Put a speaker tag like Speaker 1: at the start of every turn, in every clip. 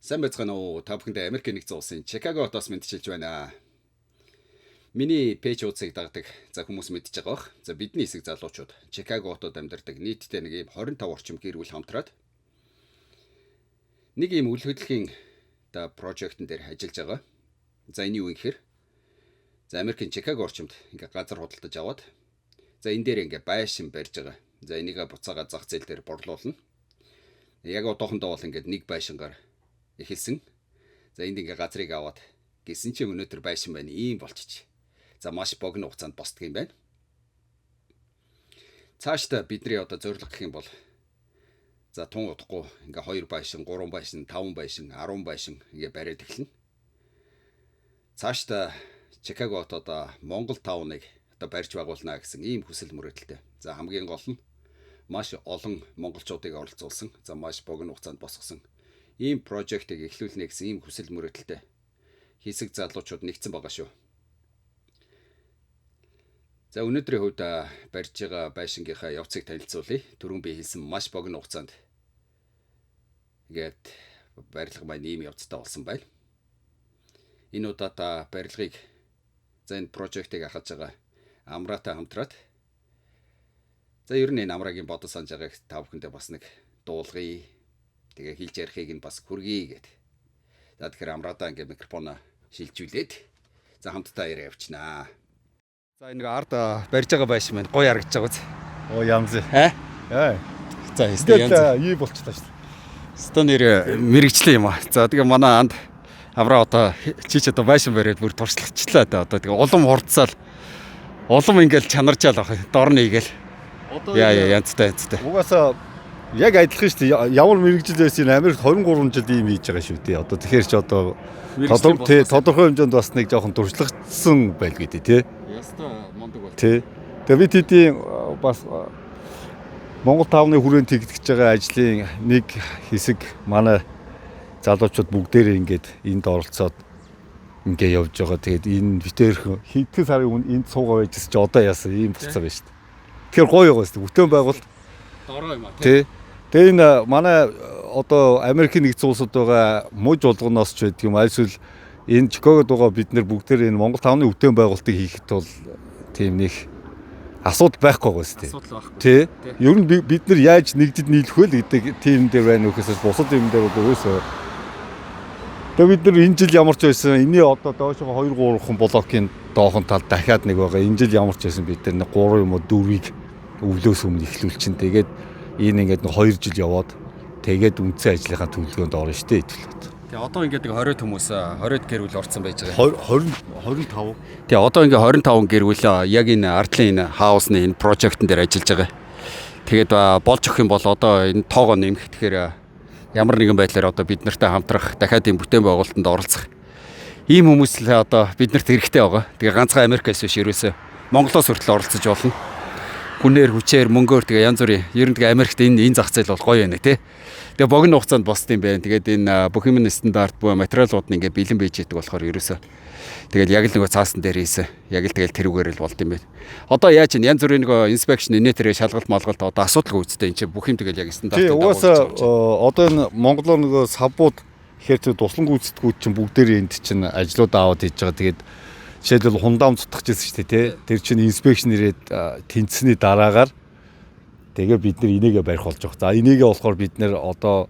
Speaker 1: Сайн байцгаана уу? Та бүхэндээ Америк нэгдсэн улсын Чикаго хотоос мэндчилж байна. Миний page хуудсыг дагдаг за хүмүүс мэдж байгаа бах. За бидний хэсэг залуучууд Чикаго хотод амьдардаг нийтдээ нэг ийм 25 орчим гэр бүл хамтраад нэг ийм үл хөдлөхийн да project н дээр ажиллаж байгаа. За энэ юу юм гэхээр за Америкийн Чикаго орчимд ингээ газар худалдаж аваад за энэ дээр ингээ байшин барьж байгаа. За энийгээ буцаага зах зээл дээр борлуулна. Яг одоохондоо бол ингээд нэг байшингаар эхэлсэн. За энд ингээ газрыг аваад гисэн чинь өнөөдөр байшин байна ийм болчих. За маш богино хугацаанд босдог юм байна. Цаашдаа бидний одоо зорилго гэх юм бол за тун удахгүй ингээ 2 байшин, 3 байшин, 5 байшин, 10 байшин ингээ бариад эхэлнэ. Цаашдаа Чикаго хот одоо Монгол town ыг одоо барьж байгуулна гэсэн ийм хүсэл мөрөөдөлтэй. За хамгийн гол нь маш олон монголчуудыг оролцуулсан. За маш богино хугацаанд босгосон ийм project ыг эхлүүлнэ гэсэн ийм хүсэл мөрөөдөлтэй хэсэг залуучууд нэгдсэн байгаа шүү. За өнөөдрийн хувьд барьж байгаа байшингийнхаа явцыг танилцуулъя. Түрүүн би хэлсэн маш богино хугацаанд ингээд барилга маань ийм явцтай болсон байна. Энэ удаад барилгыг за энэ project ыг ахалж байгаа Амраатай хамтраад за ер нь энэ Амрагийн бодол санаж байгааг та бүхэндээ бас нэг дуулгая. Тэгээ хэлж ярихыг нь бас хүргэе гэд. За тэгэхээр Амраадаа ингээ микрофоноо шилжүүлээд за хамтдаа яриа явчихнаа. За энэ нэг ард барьж байгаа байшин маань гоё харагдаж байгаа биз?
Speaker 2: Оо, янз.
Speaker 1: Аа?
Speaker 2: Аа.
Speaker 1: За ёстой янз.
Speaker 2: Тэгэл ий болчихлоо шүү дээ.
Speaker 1: Ёстой нэр мэргэжлийн юм аа. За тэгээ манай анд Амраа одоо чи ч одоо байшин бариад бүр туршлагачлаа да одоо тэгээ улам хурдсаал улам ингээл чанарчаал ах дор нь ийгээл.
Speaker 2: Одоо
Speaker 1: Яа яа, янзтай янзтай.
Speaker 2: Угаасаа яг адилхан шүү дээ. Ямар мэргэжил байсан, Америкт 23 жил ийм хийж байгаа шүү дээ. Одоо тэгэхээр чи одоо тодорхой хэмжээнд бас нэг жоохон туршлагачихсан байлгүй дээ, тий.
Speaker 1: Ёстой мундаг бол.
Speaker 2: Тий. Тэгээ бид хэдийн бас Монгол town ы хүрээнд хийгдэж байгаа ажлын нэг хэсэг манай залуучууд бүгдээрээ ингээд энд оролцоод ингээ явж байгаа. Тэгээд энэ битэрх хэдхэн сарын өмнө энд суугаа байжсэн чи одоо яасан ийм болцсон байна шүү дээ. Тэгэхээр гоё байгаа шүү дээ. Бүтээн байгуул
Speaker 1: Дороо юм а.
Speaker 2: Тий. Тэгээ энэ манай одоо Америкийн нэгдсэн улсад байгаа мужи болгоноос ч байдаг юм альсвал энэ Чикагод байгаа бид нэр бүгдээр энэ Монгол town ы бүтээн байгуулалтыг хийхэд бол тийм нэг асуудал байхгүй байгаа шүү дээ.
Speaker 1: Асуудал байхгүй.
Speaker 2: Тий. Ер нь бид нар яаж нэгдэд нийлэх вэ гэдэг тийм дээр байна үхээс бусад юм дээр бол ерөөсөө. Тэгээ бид нар энэ жил ямар ч байсан энэний одоо доошоо 2 3 хан блокийн доохон тал дахиад нэг байгаа. Энэ жил ямар ч байсан бид нар нэг 3 юм уу 4-ийг өвлөөс өмнө эхлүүлчин. Тэгээд энэ ингээд нэг 2 жил яваад тэгээд үндсэн ажлынхаа төлөвлөгөөнд орно шүү дээ хэвлээд.
Speaker 1: Тэгээ одоо ингээд нэг 20 хүмүүс 20 гэр бүл орцсон байж байгаа.
Speaker 2: 20 25.
Speaker 1: Тэгээ одоо ингээ 25 гэр бүл яг энэ ардлын энэ house ны энэ project н дээр ажиллаж байгаа. Тэгээд болж өгөх юм бол одоо энэ тоогоо нэмэх, тэгэхээр ямар нэгэн байдлаар одоо бид нартай хамтрах, дахиад энэ бүтээн байгуулалтанд оролцох ийм хүмүүс л одоо биднэрт хэрэгтэй байгаа. Тэгээ ганцхан Америкаас биш, ерөөсөө Монголоос хүртэл оролцож болно. Хүнээр, хүчээр, мөнгөөр, тэгээ янз бүрийн. Ер нь тэгээ Америкт энэ зах зээл бол гоё байна тий. Тэгээ богино хугацаанд босд юм байна. Тэгээд энэ бүх юм нь стандарт буюу материалууд нь ингээ бэлэн байж идэг болохоор ерөөсөө тэгэл яг л нөгөө цаасан дээр хийсэн. Яг л тэгэл тэрүүгээр л болд юм байна. Одоо яаж ин янз бүрийн нөгөө inspection инээ тэрэ шалгалт малгалт одоо асуудалгүй үстэй, энэ чинь бүх юм тэгэл яг стандарт.
Speaker 2: Тий, угаасаа одоо энэ монголоор нөгөө савбууд гэхээр чи туслан гүйцэтгүүд чинь бүгдээрээ энд чинь ажлууд аваад хийж байгаа. Тэгээд жишээлбэл хундаам зутгах гэсэн шүү дээ, тий. Тэр чинь inspection ирээд тэнцсэний дараагаар тэгээ бид нар энийгээ барих болж байгаа. За, энийгээ болохоор бид нэр одоо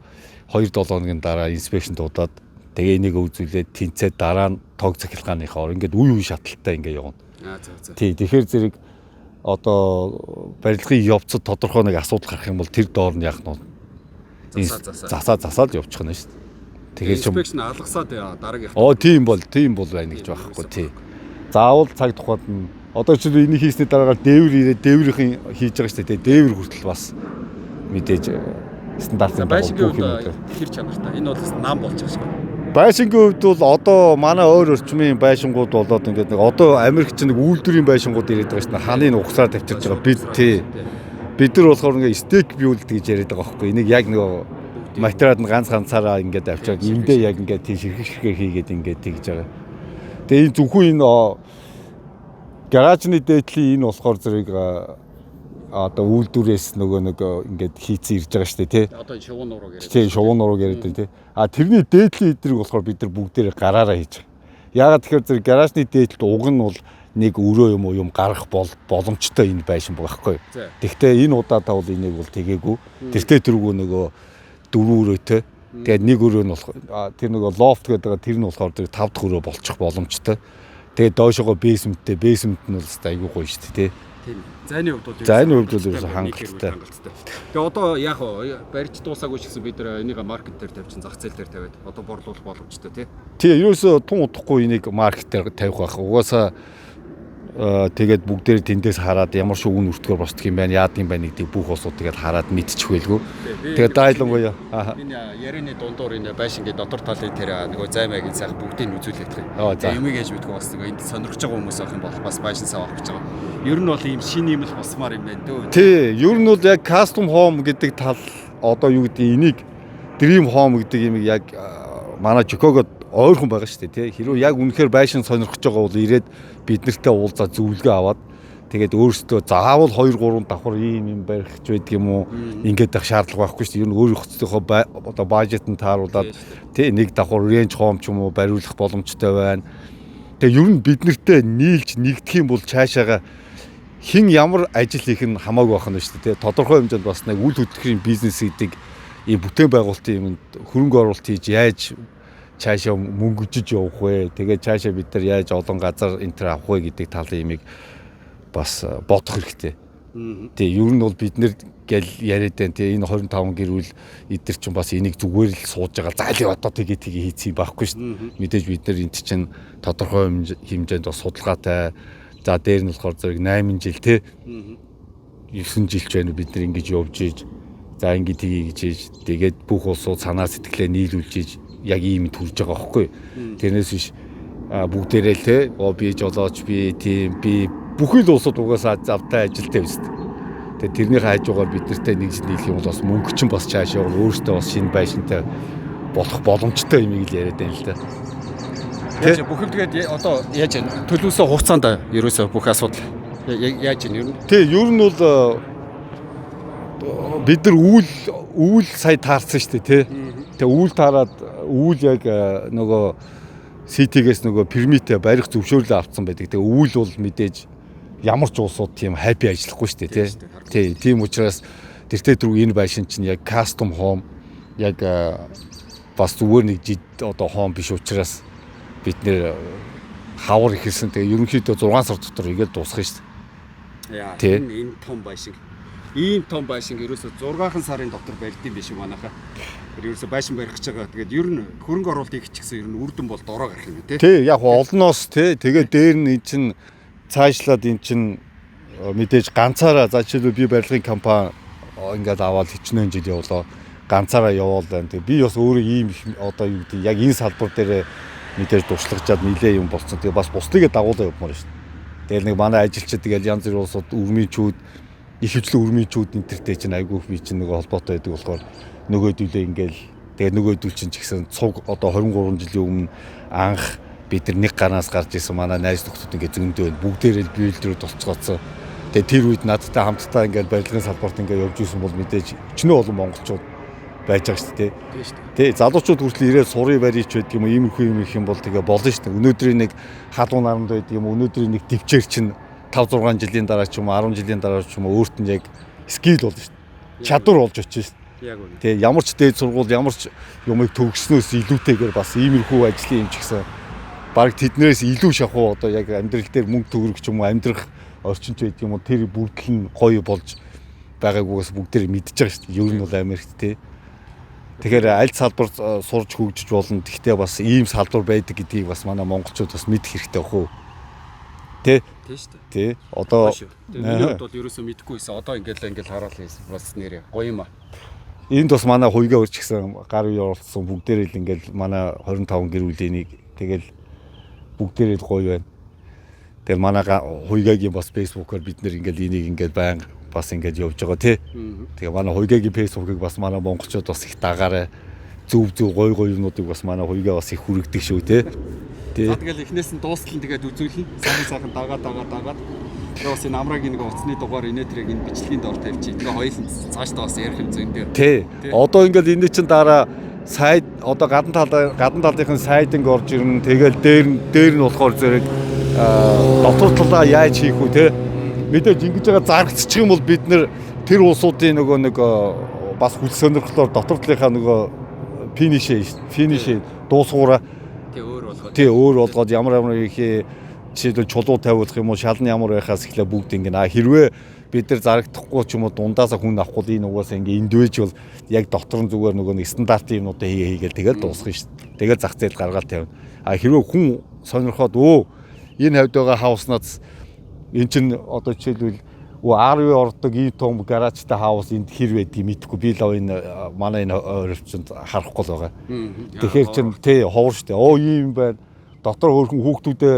Speaker 2: 2 7 хоногийн дараа inspection дуудаад тэгээ энийг үзүүлээд тэнцээд дараа нь тог цахилгааныхаа ор ингээд үе үе шатлалтай ингээ явна.
Speaker 1: Аа, зөв зөв.
Speaker 2: Тий, тэгэхээр зэрэг одоо барилгын явцад тодорхой нэг асуудал гарах юм бол тэр доор нь яг нь
Speaker 1: Засаа засаа.
Speaker 2: засаа засаад явчих нь шүү дээ. Тэгэхээр чи
Speaker 1: Inspection алгасаад дараагийнх.
Speaker 2: Оо, тийм бол байна гэж байхгүй, тий. Заавал цаг тухайд нь одоо чи энийг хийсний дараагаар дээвэр ирээд дээврийн хийж байгаа шүү дээ. Дээвэр хүртэл бас мэдээж стандартын дагуу
Speaker 1: Байшингийн
Speaker 2: бүх юм
Speaker 1: хувьд хэр чанартай. Энэ бол нам болж байгаа шиг.
Speaker 2: Байшингийн хувьд бол одоо манай ойр орчмын байшингууд болоод ингээд нэг одоо Америк чинь нэг үйлдвэрийн байшингууд ирээд байгаа шүү дээ. Ханыг угсраа тавьчирч байгаа. Бид тий. Бид нар болохоор ингээд stick build гэж яриад байгаа байхгүй. Энийг яг нөгөө материал нь ганц ганцаараа ингээд авчиад эндээ яг ингээд тий ширхэг ширхэг хийгээд ингээд тэгж байгаа. Тэгээ энэ зөвхөн энэ гаражны дээдлийн энэ болохоор зэрэг одоо үйлдвэрээс нөгөө нэг ингээд хийцэн ирж байгаа шүү дээ, тий.
Speaker 1: Одоо шувуу нуруу яриад.
Speaker 2: Тий, шувуу нуруу яриад байна, тий. А тэрний дээдлийн эдрийг болохоор бид нар бүгдээрээ гараараа хийж байгаа. Яагаад тэгэхээр зэрэг гаражны дээдлд уг нь бол нэг өрөө юм уу юм гарах боломжтой энэ байшин байхгүй. Тэгэхдээ энэ удаадаа бол энийг бол тэгээгүй. Тэртээ тэргүй нөгөө дөрвөн өрөөтэй. Тэгээд нэг өрөө нь болох тэр нөгөө loft гэдэг байгаа, тэр нь болохоор тэр тав дахь өрөө болчих боломжтой. Тэгээд доошогоо basement тэй, basement нь бол өстой айгүй гоё шүү дээ, тий.
Speaker 1: Тийм. Зайны хувьд бол
Speaker 2: Зайны хувьд бол ерөөсөө хангалттай.
Speaker 1: Тэгээ одоо яг барьж дуусаагүй ч гэсэн бид нар энийг market дээр тавьчин, зах зээл дээр тавиад одоо борлуулах боломжтой, тий.
Speaker 2: Тий, ерөөсөө тун удахгүй энийг market дээр тавих байх. Угаасаа тэгээд бүгдээр тэндээс хараад ямар шиг үн өртгөр босдох юм байна, яад юм байна гэдгийг бүх улсууд тэгээд хараад мэдчих байлгүй. Тэгээд дайлангуяа
Speaker 1: энэ ярианы дундуур энэ байшингийн дотор талын тэр нөгөө зай маягийн сайхан бүгдийг нь үзүүлэх юм. Тэгээ юмыг яаж мэдгүй бас нөгөө энд сонирхож байгаа хүмүүс байх юм бол бас байшин сав авах гэж байгаа. Ер нь бол ийм шинэ юм л босмаар юм байна дөө.
Speaker 2: Тий, ер нь бол яг custom home гэдэг тал одоо юу гэдэг энийг dream home гэдэг юм яг манай Чикагод ойрхон байгаа шүү дээ, тий. Хэрвээ яг үнэхээр байшин сонирхож байгаа бол ирээд бид нартай уулзаад зөвлөгөө аваад тэгээд өөрсдөө заавал 2 3 давхар ийм юм барих ч байдаг юм уу, ингээд ах шаардлага байхгүй шүү дээ. Ер нь өөрийнхөө одоо budget нь тааруулаад, тий, нэг давхар ranch home ч юм уу бариулах боломжтой байна. Тэгээ ер нь бид нартэй нийлж нэгдэх юм бол цаашаага хэн ямар ажил хийх нь хамаагүй байх нь шүү дээ. Тодорхой хэмжээнд бас нэг үйл хөдлөхийн бизнес гэдэг ийм бүтээн байгуулалтын юмд хөрөнгө оруулалт хийж яаж цаашаа мөнгөжиж явах вэ? Тэгээд цаашаа бид нар яаж олон газар энэ төр авах вэ гэдэг талын юмыг бас бодох хэрэгтэй. Тэгээ ер нь бол бид нэр гэл яриад байна. Тэгээ энэ 25 гэр бүл эдэр чинь бас энийг зүгээр л сууж байгаа. За л одоо тэгээ тэгээ хийцэн байхгүй шүү дээ. Мэдээж бид нар энд чинь тодорхой хэмжээнд бас судалгаатай. За дээр нь болохоор зэрэг 8 жил те 9 жил ч байна бид нар ингэж явж ийж, за ингэ тгий гэж ийж, тэгээд бүх улсууд санаа сэтгэлээ нийлүүлж ийж яг ийм төрж байгаа байхгүй. Тэрнээс биш бүгдээрээ л те би жолооч, би тийм, би бүхий л улсууд угаасаа завтай ажилтай биз дээ. Тэгээд тэрнийхээ хажуугаар бид нартай нэгж нийлэх юм бол бас мөнгө чинь бас цаашаа өөртөө бас шинэ байшинтай болох боломжтой юм л яриад байна л да.
Speaker 1: Яаж бүх юм тэгээд одоо яаж төлөвлөсөн хугацаанд ерөөсөө бүх асуудал яаж юм ер нь?
Speaker 2: Тий, ер нь бол бид нар үүл сая таарсан шүү дээ, тий. Тэгээ үүл таарад үүл яг нөгөө city гээс нөгөө permit ээ барих зөвшөөрлөө авсан байдаг. Тэгээ үүл бол мэдээж ямар ч улсууд тийм happy ажиллахгүй шүү дээ, тий. Тий, тийм учраас тэртээ тэрүү энэ байшин чинь яг custom home, яг бас зүгээр нэг жид одоо home биш учраас бид нэр хавар ихэлсэн. Тэгээ ерөнхийдөө 6 сар дотор игээл дуусах шүү
Speaker 1: дээ. Яа, энэ том байшин. Ийм том байшин ерөөсө 6 сарын дотор барьдсан биш юм манайхаа. Тэр ерөөсө байшин барих гэж байгаа. Тэгээд ер нь хөрөнгө оруулалт хийх ч гэсэн ер нь үр дүн бол дороо гарах юм тий.
Speaker 2: Тий, яг олноос тий. Тэгээд дээр нь эн чин цаашлаад эн чин мэдээж ганцаараа, за жишээлбэл би барилгын компани ингээд аваад хичнээн жил явлаа. Ганцаараа яваал байна. Тэгээ би бас өөрөө ийм их одоо юу гэдэг яг энэ салбар дээр мэдээж туршлагажаад нилээ юм болцсон. Тэгээ бас бусдыгээ дагуулаа явмаар шүү дээ. Тэгэл нэг манай ажилчид тэгэл янз бүрийн улсууд өрмийнчүүд, ихэвчлэн өрмийнчүүд энэ тэртэй чинь айгүй би чинь нөгөө холбоотой байдаг болохоор нөгөөдөлөө ингээл тэгээ нөгөөдөл чинь ч гэсэн цуг одоо 23 жилийн өмнө анх бид нар нэг гарнаас гарч исэн манай найз нөхдөд ингээ зөндөө байна. Бүгдээрээ л builder үүд болцгооцсон. Тэгээ тэр үед надтай хамтдаа ингээд барилгын салбарт ингээ явж исэн бол мэдээж өчнөө олон монголчууд байж байгаа шүү дээ.
Speaker 1: Тийм шүү дээ.
Speaker 2: Тий, залуучууд хүртэл ирээд сурыг барьж байдаг юм уу, иймэрхүү юм их юм бол тэгээ болно шүү дээ. Өнөөдрийн нэг халуун наранд байдаг юм, өнөөдрийн нэг төвчээр чинь 5 6 жилийн дараа ч юм уу, 10 жилийн дараа ч юм уу өөрт нь яг skill болно шүү дээ. Чадвар болж очиж шүү дээ.
Speaker 1: Яг үнэ.
Speaker 2: Тий, ямар ч дээд сургууль, ямар ч юмыг төгснөөс илүүтэйгээр бас иймэрхүү ажлын юм ч гэсэн баг тэднээс илүү шахуу одоо яг амьдрал дээр мөнгө төгрөг ч юм уу амьдрах орчин ч байдаг юм уу, тэр бүрдэл нь гоё болж байгаагүйгээс бүгдээр мэдж байгаа шүү дээ. Ер нь бол Америкт тий. Тэгэхээр аль салбар сурж хөгжиж болно. Гэхдээ бас ийм салбар байдаг гэдгийг бас манай монголчууд бас мэдэх хэрэгтэй бах уу. Тэ?
Speaker 1: Тийм шүү дээ.
Speaker 2: Тий. Одоо
Speaker 1: миний хувьд бол ерөөсөө мэдэхгүй байсан. Одоо ингээл хараал бас нэрээ гоё юм а.
Speaker 2: Энд бас манай хуйгаа өрч гисэн гар үе оролцсон бүгдээрээ л ингээл манай 25 гэр бүлийн нэг тэгэл бүгдээрээ л гоё байна. Тэгэл манай хуйгагийн бас Facebook-оор бид нэр ингээл энийг ингээл байнга бас ингээд явж байгаа тий. Тэгээ манай хуйгагийн Facebook-ыг бас манай монголчууд бас их дагаарай. Зөв зөв гоё гоё юмнуудыг бас манай хуйгаа бас их хүргэдэг шүү тий.
Speaker 1: Тий. Тэгэл эхнээс нь дуустал нь тэгээд үзүүлнэ. Сайхан сайхан дагаад дагаад дагаад. Тэгээ бас энэ Амрагийн нэг утасны дугаар инээтрийг энэ бичлэгийн доор тавьчих. Тэгээ хоёулын цаашдаа бас ярих юм зөндөө.
Speaker 2: Тий. Одоо ингээл энэ чинь дараа side одоо гадна талынхын siding орж ирнэ. Тэгэл дээр нь болохоор зэрэг дотор талаа яаж хийх үү те. Мэдээж ингэж байгаа зарагдчих юм бол бид нэр тэр улсуудын нөгөө нэг бас хүл сонирхлоор дотор талынхаа нөгөө finish дуусгаараа
Speaker 1: Тий, өөр болгоод.
Speaker 2: Тий, өөр болгоод ямар ямар их жишээлбэл чулуу тавиулах юм уу, шал нь ямар байхаас эхлээ бүгд ингэ. А хэрвээ бид нар зарагдахгүй ч юм уу, дундаасаа хүн авахгүй л энэ угаасаа ингэ энд вэж бол яг дотор нь зүгээр нөгөө нэг стандартын юмнуудаа хийгээ хийгээл тэгэл дуусгах шүү дээ. Тэгэл зах зээл гаргаал тавина. А хэрвээ хүн сонирхоод энэ хавьд байгаа house наас эн чин одоо жишээлбэл RV ордог ийм том гаражтай house энд хэр байдгийг мэдэхгүй, би л энэ манай энэ ойролцонд харахгүй л байгаа. Тэгэхээр чин тий ховор шүү дээ. Оо, ийм байна. Дотор хөөрхөн хүүхдүүдээ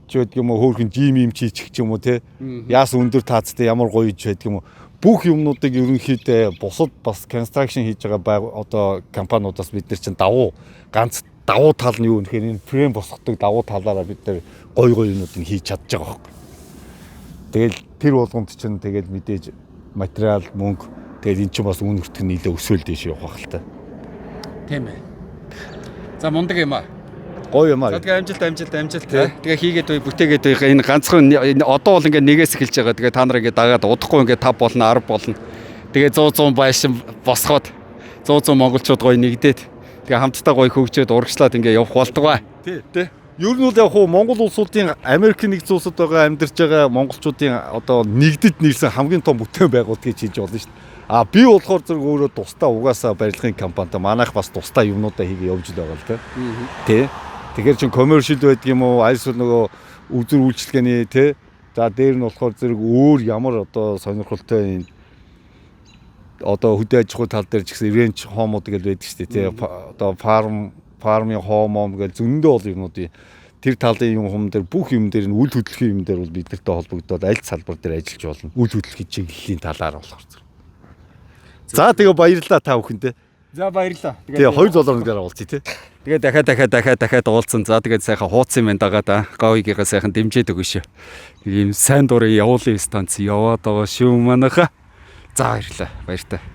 Speaker 2: ч байдаг юм уу, хөөрхөн gym юм чийчих ч юм уу те. Яасан өндөр таацтай ямар гоё ч байдаг юм уу. Бүх юмнуудыг ерөнхийдөө бусад бас construction хийж байгаа бай одоо компаниудаас бид нар чинь давуу ганц давуу тал нь юу гэхээр энэ frame босгодог давуу талаараа бид нар гоё гоё юмнуудыг хийж чадж байгаа байхгүй. Тэгэл тэр болгонд чинь тэгэл мэдээж материал, мөнгө, тэгэл эн чинь бас үн хүртэх нь нэлээ өсөөл дээш явах байх л та.
Speaker 1: Тийм ээ. За, мундаг юм аа.
Speaker 2: Гоё юм аа.
Speaker 1: За, тэгээ амжилт, амжилт, амжилт. Тэгээ хийгээд бай, бүтээгээд бай. Энэ ганцхан энэ одоо бол ингээ нэгээс эхэлж байгаа. Тэгээ та нар ингээ дагаад удахгүй ингээ 5 болно, 10 болно. Тэгээ 100 100 байшин босгоод 100 100 монголчууд гоё нэгдээд тэгээ хамтдаа гоё хөгжөөд урагшлаад ингээ явах болтугай.
Speaker 2: Тий. Тий. Ер нь бол яг хуу Монгол улсуудын, Америкийн нэгдсэн улсад байгаа амьдарч байгаа монголчуудын одоо нэгдэд нийлсэн хамгийн том бүтээн байгуулалт гэж хэлж болно шүү дээ. А би болохоор зэрэг өөрөө тусдаа угаасаа барилгын компанитай манайх бас тусдаа юмнуудаа хийгээ явж л байгаа л тий. Тий. Тэгэхээр чин commercial байдаг юм уу? Аль эсвэл нөгөө үзүр үйлчилгээний тий. За, дээр нь болохоор зэрэг өөр ямар одоо сонирхолтой энэ одоо хөдөө аж ахуй тал дээр ч гэсэн ranch home ууд гэж байдаг шүү дээ тий. Одоо farm ын home ом гэж зөндөө бол юмнуудын тэр талын юм хум дээр, бүх юм дээр нь үл хөдлөхийн юм дээр бол бид нартай холбогдоод аль салбар дээр ажиллаж болно. Үл хөдлөхийн чиглэлийн талаар болохоор зэрэг. За, тэгээ баярлалаа та бүхэндээ.
Speaker 1: За, баярлалаа.
Speaker 2: Тэгээ 2 7 хоног дараа уулзъя тий.
Speaker 1: Тэгээ дахиад дахиад дахиад дахиад уулзсан. За, тэгээд сайхан хууцсан юм дагаад говьгийнхаа сайхан дэмжиж өгнө шүү. Ийм сайн дурын явуулын станц яваад байгаа шүү манайха. За, баярлалаа. Баяртай.